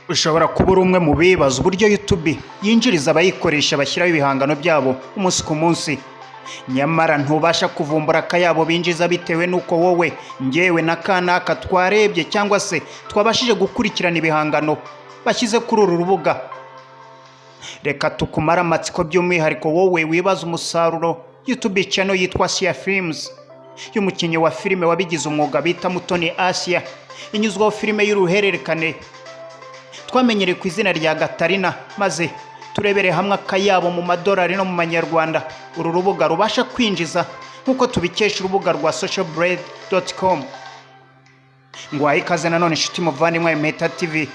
Ushobora kuba uri umwe mu bibaza uburyo YouTube yinjiriza abayikoresha bashyiraho ibihangano byabo umunsi ku munsi, nyamara ntubasha kuvumbura akayabo binjiza bitewe n'uko wowe, ngewe na kanaka twarebye cyangwa se twabashije gukurikirana ibihangano bashyize kuri uru rubuga. Reka tukumare amatsiko, by'umwihariko wowe wibaza umusaruro YouTube channel yitwa Asia Films y'umukinnyi wa filime wabigize umwuga bita Mutoni Asia, inyuzwaho filime y'uruhererekane twamenyereye ku izina rya Gatarina, maze turebere hamwe akayabo mu madolari no mu manyarwanda uru rubuga rubasha kwinjiza nk'uko tubikesha urubuga rwa socialblade.com. Ngwaye ikaze nanone, inshuti muvandimwe Meta TV.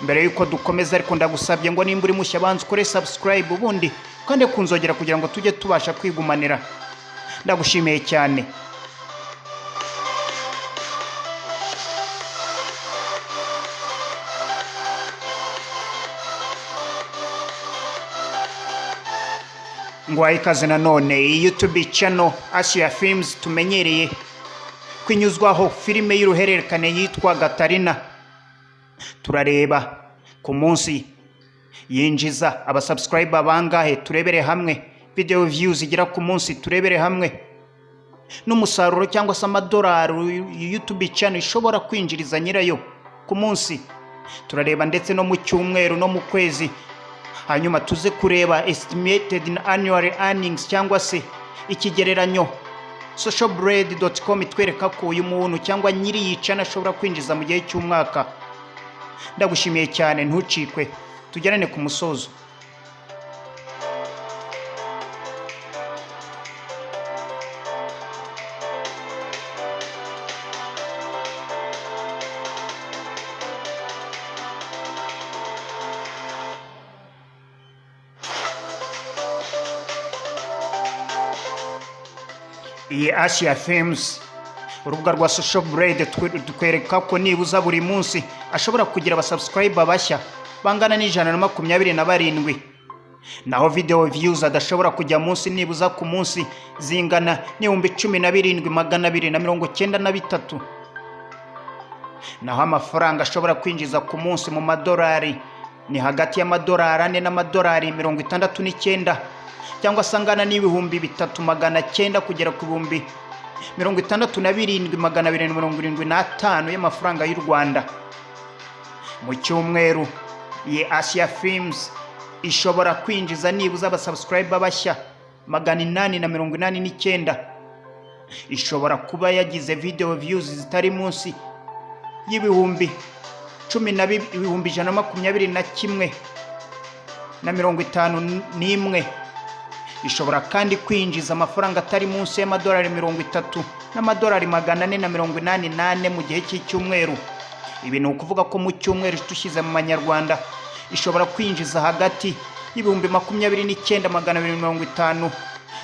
Mbere y'uko dukomeza ariko, ndagusabye ngo nimba uri mushya banza ukore subscribe, ubundi kandi kunzogera kugira ngo tujye tubasha kwigumanira. Ndagushimiye cyane. Ngwaye ikaze nanone. Iyi YouTube channel Asia Films tumenyereye kwinyuzwaho filime y'uruhererekane yitwa Gatarina, turareba ku munsi yinjiza abasubscriber bangahe, turebere hamwe video views igera ku munsi, turebere hamwe n'umusaruro cyangwa se amadolari YouTube channel ishobora kwinjiriza nyirayo ku munsi. Turareba ndetse no mu cyumweru no mu kwezi, hanyuma tuze kureba estimated annual earnings cyangwa se ikigereranyo socialblade.com itwereka ko uyu muntu cyangwa nyiri iyi channel ashobora kwinjiza mu gihe cy'umwaka. Ndagushimiye cyane, ntucikwe, tugerane ku musozo. Iyi Asia Films, urubuga rwa Social Blade twereka ko nibuza buri munsi ashobora kugira abasubscriber bashya bangana n'127, naho video views adashobora kujya munsi nibuza ku munsi zingana n'12,293, naho amafaranga ashobora kwinjiza ku munsi mu madolari ni hagati y'amadolari 4 n'amadolari 69, cyangwa se angana n'300,000 kugera ku 67,275 y'amafaranga y'u Rwanda. Mu cyumweru iyi Asia Films ishobora kwinjiza nibuza abasubscriber bashya 889. Ishobora kuba yagize video views zitari munsi y'ibihumbi cumi na 121,051. Ishobora kandi kwinjiza amafaranga atari munsi y'amadolari 30 n'amadolari 484 mu gihe cy'icyumweru. Ibi ni ukuvuga ko mu cyumweru, dushyize mu manyarwanda, ishobora kwinjiza hagati y'29,250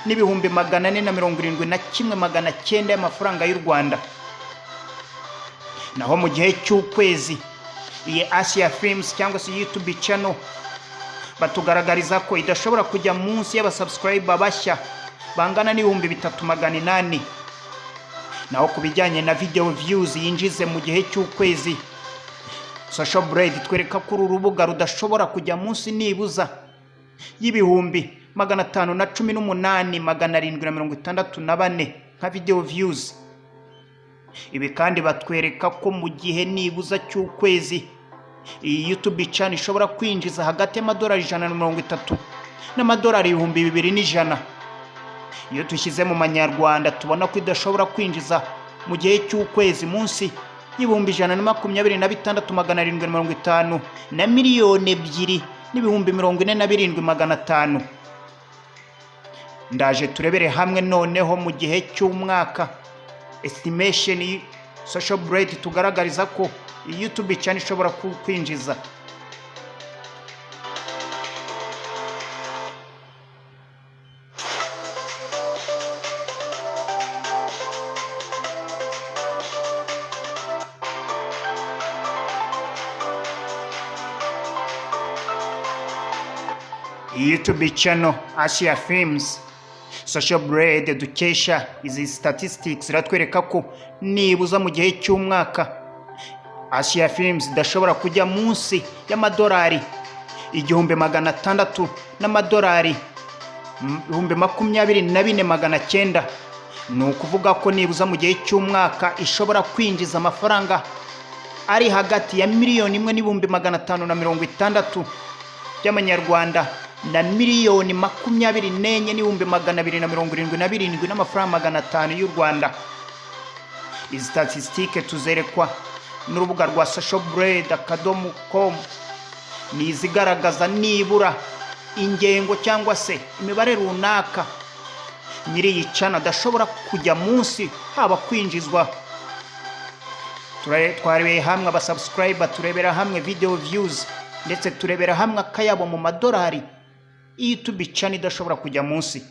n'471,900 y'amafaranga y'u Rwanda. Naho mu gihe cy'ukwezi, iyi Asia Films cyangwa se YouTube channel batugaragariza ko idashobora kujya munsi y'abasubscriber bashya bangana n'3,800. Naho ku bijyanye na video views yinjize mu gihe cy'ukwezi, Social Blade twereka ko uru rubuga rudashobora kujya munsi nibuza y'518,764 nka video views. Ibi kandi batwereka ko mu gihe nibuza cy'ukwezi iyi YouTube channel ishobora kwinjiza hagati y'amadolari 130 n'amadolari 2,100. Iyo dushyize mu manyarwanda, tubona ko idashobora kwinjiza mu gihe cy'ukwezi munsi y'126,750 na 2,047,500. Ndaje turebere hamwe noneho mu gihe cy'umwaka estimation Social Blade tugaragariza ko iyi YouTube channel ishobora kwinjiza. YouTube channel Asia Films, Social Blade dukesha izi statistics iratwereka ko nibuza mu gihe cy'umwaka Asia Films idashobora kujya munsi y'amadolari 1600 n'amadolari 24,900. Ni ukuvuga ko nibuza mu gihe cy'umwaka ishobora kwinjiza amafaranga ari hagati ya 1,560,000 by'amanyarwanda na 24,277 n'amafaranga 500 y'u Rwanda. Izi statisitike tuzerekwa n'urubuga rwa socialblade.com, ni izigaragaza nibura ingengo cyangwa se imibare runaka nyiri iyi channel adashobora kujya munsi haba kwinjizwa. Twarebeye hamwe abasubscriber, turebera hamwe video views, ndetse turebera hamwe akayabo mu madolari YouTube channel idashobora kujya munsi.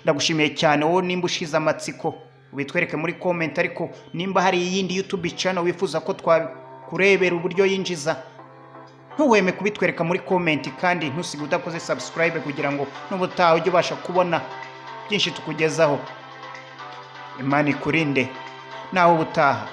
Ndagushimiye cyane wowe. Nimba ushize amatsiko, ubitwereke muri comment. Ariko nimba hari iyindi YouTube channel wifuza ko twakurebera uburyo yinjiza, ntuhweme kubitwereka muri comment, kandi ntusige udakoze subscribe kugira ngo n'ubutaha ujye ubasha kubona byinshi tukugezaho. Imana ikurinde, nawe ubutaha.